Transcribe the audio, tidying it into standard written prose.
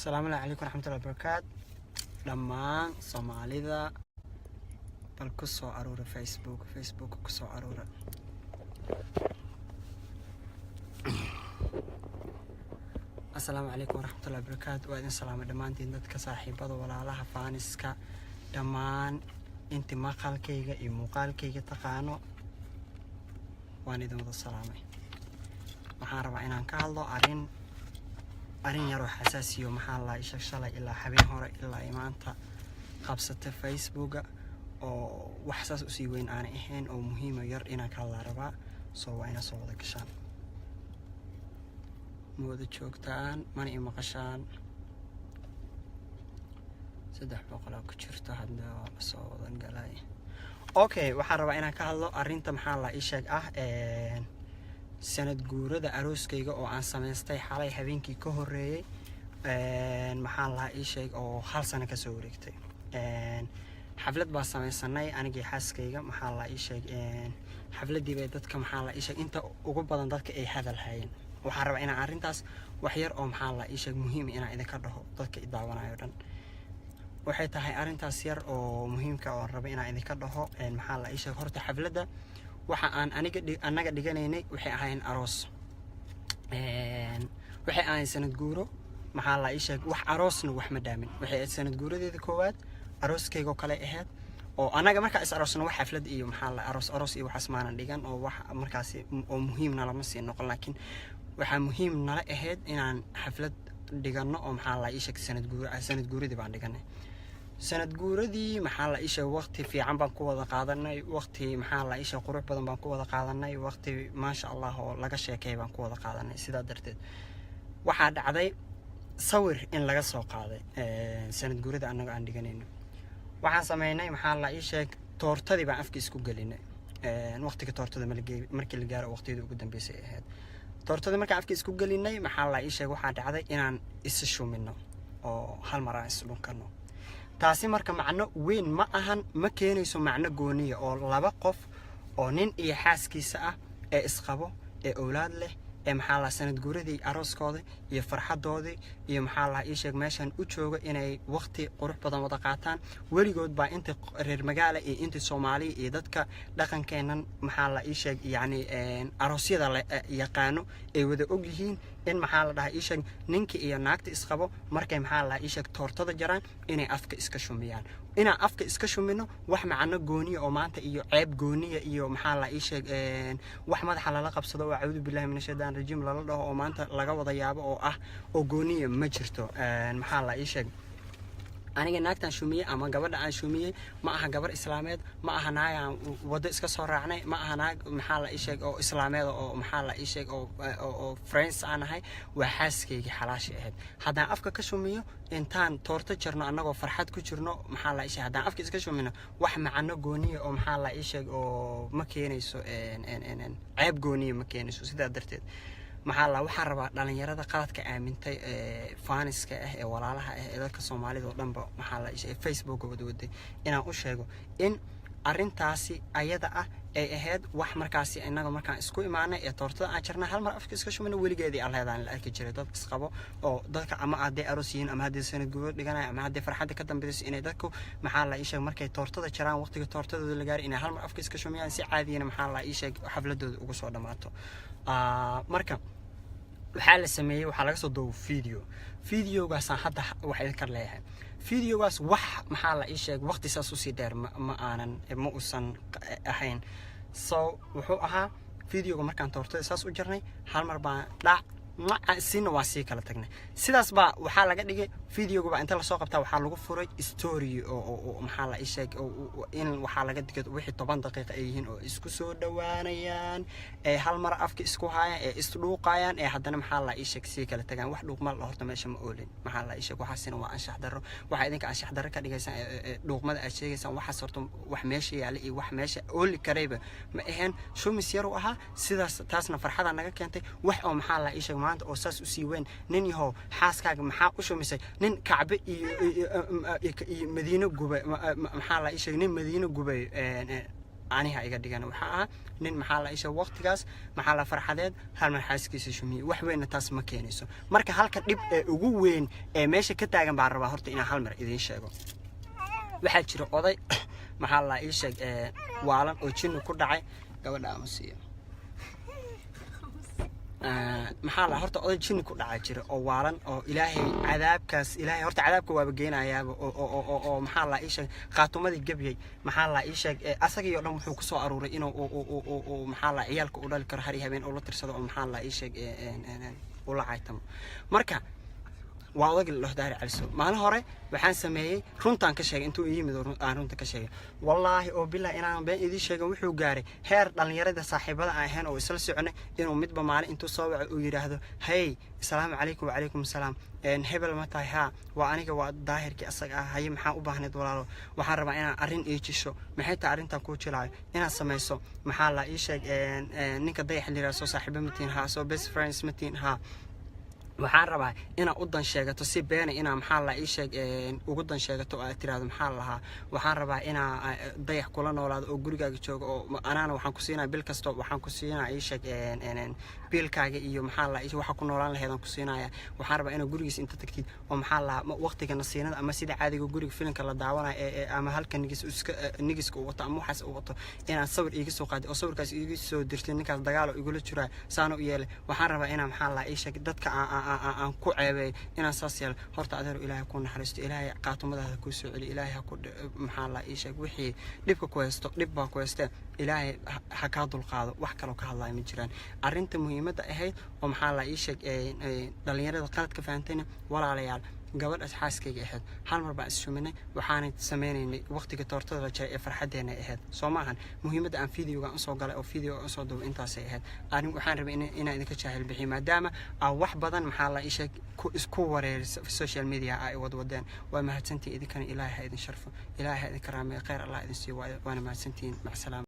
Asalaamu calaykum waraxmatullahi wabarakaat. Dhammaan Soomaalida, bal ku soo aruura Facebook, Facebook ku soo aruura. Asalaamu calaykum waraxmatullahi wabarakaat. Waa idin salaamay dhammaantiin, dadka saaxiibada, walaalaha, fans-ka, dhammaan inti maqalkayga iyo muuqaalkayga taqaano, waan idin wada salaamay. Waxaan rabaa inaan ka hadlo arrin yaroo xasaasiyo, maxaa la isha, shalay ilaa habeen hore ilaa ay maanta qabsatay Facebooka, oo wax saas usii weyn aanay ahayn oo muhiima yar inaan ka hadlaa rabaa. Soo waa inaad soo wada gashaan. Ma wada joogtaan? Mana i maqashaan? 300-aa ku jirto hadda, waa lasoo wadan galay. Okay, waxaan rabaa inaan ka hadlo arrinta, maxaa la ii sheeg, ah sanad guurada arooskayga oo aan samaystay xalay, habeenkii ka horreeyey, maxaa lahaa ii sheeg, oo hal sano kasoo wareegtay. Xaflad baa samaysanay anigii xaaskayga. Maxaa la ii sheeg, xafladdii bay dadka, maxaa la ii sheeg, inta ugu badan dadka ay hadal hayeen. Waxaan rabaa inaan arrintaas wax yar oo, maxaa la ii sheeg, muhiim inaan idinka dhaho. Dadka i daawanayo dhan, waxay tahay arrintaas yar oo muhiimka oo raba inaan idinka dhaho, maxaa la ii sheeg, horta xafladda waxa aan aniga annaga dhiganaynay waxay ahayn aroos, waxay ahayn sanad guuro. Maxaa la ii sheeg, wax aroosna wax ma dhaamin. Waxay ahayd sanad guuradeeda koowaad, arooskaygoo kale ahayd, oo annaga markaa is aroosna wax xaflad iyo, maxaa la, aroos aroos iyo waxaas maanan dhigan, oo wax markaasi oo muhiim nalama sii noqon. Laakiin waxaa muhiim nala ahayd inaan xaflad dhiganno oo, maxaa la ii sheeg, sanad guur, sanad guuradii baan dhiganay. Sanad guuradii, maxaa la ii sheeg, waqti fiican baan ku wada qaadanay, waqti, maxaa la ii sheeg, qurux badan baan ku wada qaadanay, waqti maasha Allah oo laga sheekay baan ku wada qaadanay. Sidaa darteed waxaa dhacday sawir in laga soo qaaday sanad guurada annaga aan dhiganayno. Waxaan sameynay, maxaa la ii sheeg, toortadii baan afka isku gelinay. Waqtiga toortada markii la gaaro, waqtiyadii ugu dambeysay ay ahayd toortada markaan afka isku gelinay, maxaa la ii sheeg, waxaa dhacday inaan isa shumino oo hal mar aan isdhunkano. Taasi marka macno weyn ma ahan, ma keenayso macno gooniya oo laba qof oo nin iyo xaaskiisa ah ee isqabo ee owlaad leh ee, maxaa la, sanad guuradii arooskooda iyo farxadoodii iyo, maxaa la ii sheeg, meeshan u jooga inay waqti qurux badan wada qaataan. Weligood baa inta reer magaala iyo inta Soomaaliya iyo dadka dhaqankeennan, maxaa la ii sheeg, yacni aroosyada la yaqaano ay wada og yihiin in, maxaa la dhahaa ii sheeg, ninka iyo naagta isqabo markay, maxaa la dhahaa ii sheeg, toortada jaraan inay afka iska shumiyaan. Inaan afka iska shumino wax macno gooniya oo maanta iyo ceeb gooniya iyo, maxaa la ii sheeg, wax madaxa lala qabsado oo acuudu billahi min ashaytaan rajiim lala dhaho oo maanta laga wada yaabo oo ah oo gooniya ma jirto. Maxaa la ii sheeg, aniga naagtaan shumiyey ama gabadha aan shumiyey ma aha gabar islaameed, ma aha naag aan waddo iska soo raacnay, ma aha naag, maxaa la ii sheeg, oo islaameed oo, maxaa la ii sheeg, oo friends aan ahay. Waa xaaskaygii xalaasha ahayd. Haddaan afka ka shumiyo intaan toorto jarno, annagoo farxad ku jirno, maxaa la ii sheeg, haddaan afka iska shumino, wax macano gooniya oo, maxaa la ii sheeg, oo ma keenayso, ceeb gooniya ma keenayso. Sidaa darteed, maxaa la, waxaan rabaa dhalinyarada qaladka aamintay ee fans-ka ah ee walaalaha ah ee dadka Soomaalida oo dhanba, maxaa la ishay, Facebook wada waday, inaan u sheego in arrintaasi ayada ah ay ahayd wax markaasi innaga markaan isku imaanay ee toortada aan jarnay, hal mar afka iska shumina. Weligeedii alleedaan la arki jiray dad isqabo oo dadka ama hadday aroos yihiin ama hadday sanad guuro dhiganaya ama hadday farxadda ka dambeyso inay dadku, maxaa la ii sheeg, markay toortada jaraan, waqtiga toortadooda la gaaray, inay hal mar afka iska shumiyaan, si caadiyana, maxaa la ii sheeg, xafladooda ugu soo dhammaato. Marka waxaa la sameeyey, waxaa laga soo duubay video. Videogaasaan hadda wax idinka leeyahay. Videogaas wax, maxaa la ii sheegay, waqti saas usii dheer ma aanan ma uusan ahayn. So wuxuu ahaa videoga markaan toortada saas u jarnay, hal mar baan dhac sina, waa sii kala tagnay. Sidaas baa waxaa laga dhigay videoga baa inta lasoo qabtaa waxaa lagu furay story oo, maxaa la ii sheeg, in waxaa laga dhigay wixii 10 daqiiqa ay yihiin oo isku soo dhawaanayaan, ee hal mar afka isku haayaan, ee isdhuuqayaan, ee haddana, maxaa la ii sheeg, sii kala tagaan. Wax dhuuqma la horta meesha ma oolin. Maxaa la ii sheeg, waxaasina waa anshax darro. Waxaa idinka anshax darro ka dhigaysaan dhuuqmada aad sheegaysaan, waxaas horta wax meesha yaalla iyo wax meesha ooli karayba ma aheen. Shumis yar u ahaa sidaas, taasna farxadaa naga keentay. Wax oo, maxaa la ii sheeg, maanta oo saas usii weyn, nin yahow, xaaskaaga maxaa u shumisay? Nin Kacbe iyo Madiino gubay, maxaa la ii sheegay, nin Madiino gubay. Aniha iga dhigan waxaa ah nin, maxaa la isha, waqtigaas, maxaa la, farxadeed hal mar xaaskiisa shumiyey. Wax weynna taas ma keenayso. Marka halka dhib ee ugu weyn ee meesha ka taagan baan rabaa horta inaan hal mar idiin sheego. Waxaa jira oday, maxaa la ii sheeg, waalan oo jinni ku dhacay. Gabadha ama siiyo, maxaa la, horta oday jinni ku dhacaa jira oo waalan oo Ilaahay cadaabkaas, Ilaahay horta cadaabka waaba geenayaaba oo maxaa la ii sheeg, khaatumadii gebyay, maxaa la ii sheeg, asagii oo dhan wuxuu kusoo aruuray inuu uu, maxaa la, ciyaalka u dhali karo har iyo habeen ula tirsado oo, maxaa la ii sheeg, ula caytamo. Marka waa odagii la dhaho Daahir Calisow. Maalin hore waxaan sameeyey, runtaan ka sheegay intuu ii yimid oo aan runta ka sheegay. Wallaahi oo bilah inaan been idiin sheegin, wuxuu gaaray heer dhallinyarada saaxiibada aan ahayn oo isla soconay inuu midba maalin intuu soo waco uu yidhaahdo: "Hey, asalaamu calaykum." "Wacalaykum asalaam. Hebel ma tahay?" "Haa, waa aniga, waa Daahirkii asaga ah." "Haye, maxaa u baahneed walaalo?" "Waxaan rabaa inaan arrin ii jisho." "Maxay tahay arrintan kuu jilaayo?" "Inaad samayso, maxaa la ii sheeg, ninka Dayax la yidhahdo soo saaxiibo ma tihin?" "Haa." "Soo best friends ma tihin?" "Haa." "Waxaan rabaa inaad u dan sheegato si beena, inaa, maxaa la ii sheeg, ugu dan sheegato oo aad tiraahdo, maxaa la lahaa, waxaan rabaa inaa Dayax kula noolaado oo gurigaaga joogo, oo anaana waxaan ku siinaya bil kasto, waxaan ku siinaya, ii sheeg, biilkaaga iyo, maxaa la ii, waxa ku noolaan laheedaan ku siinaya. Waxaan rabaa inaad gurigiisa inta tagtid oo, maxaa la, waqtiga nasiinada ama sida caadiga guriga filimka la daawanayo ee ama halka nigis iska nigiska uu wato ama waxaas uu wato inaad sawir iiga soo qaadid oo sawirkaas iiga soo dirtid. Ninkaas dagaal oo igula jiraa saana u yeelay. Waxaan rabaa inaa, maxaa la ii sheeg, dadka aan ku ceebeeyo inaan saas yeelo. Horta adeero, Ilaahay ku naxariisto, Ilaahay qaatumadaada kuu soo celiyo, Ilaahay ha ku, maxaa la ii sheeg, wixii dhibka ku haysto, dhib baa ku haystee, Ilaahay ha kaa dulqaado." Wax kaloo ka hadlaya ma jiraan. Arrinta muhiimadda ahayd oo, maxaa la ii sheeg, dhallinyarada qaladka fahantayna, walaalayaal, gabadhaas xaaskayga ahayd. Hal mar baan isshuminay, waxaanay sameynaynay waqtiga toortada la jaray ee farxaddeena ahayd. Soo maahan muhiimadda aan videogan usoo galay oo video usoo duubay intaasay ahayd. Arrin waxaan rabay inaan idinka jaahil bixiyo maadaama aan wax badan, maxaa la ii sheeg, ku isku wareerisa social media ay wadwadeen. Waa mahadsantihiin idinkana. Ilaahay ha idin sharfo, Ilaahay ha idin karaameeyo, khayr Allah idin siiyo. Waana mahadsantihiin. Macsalaama.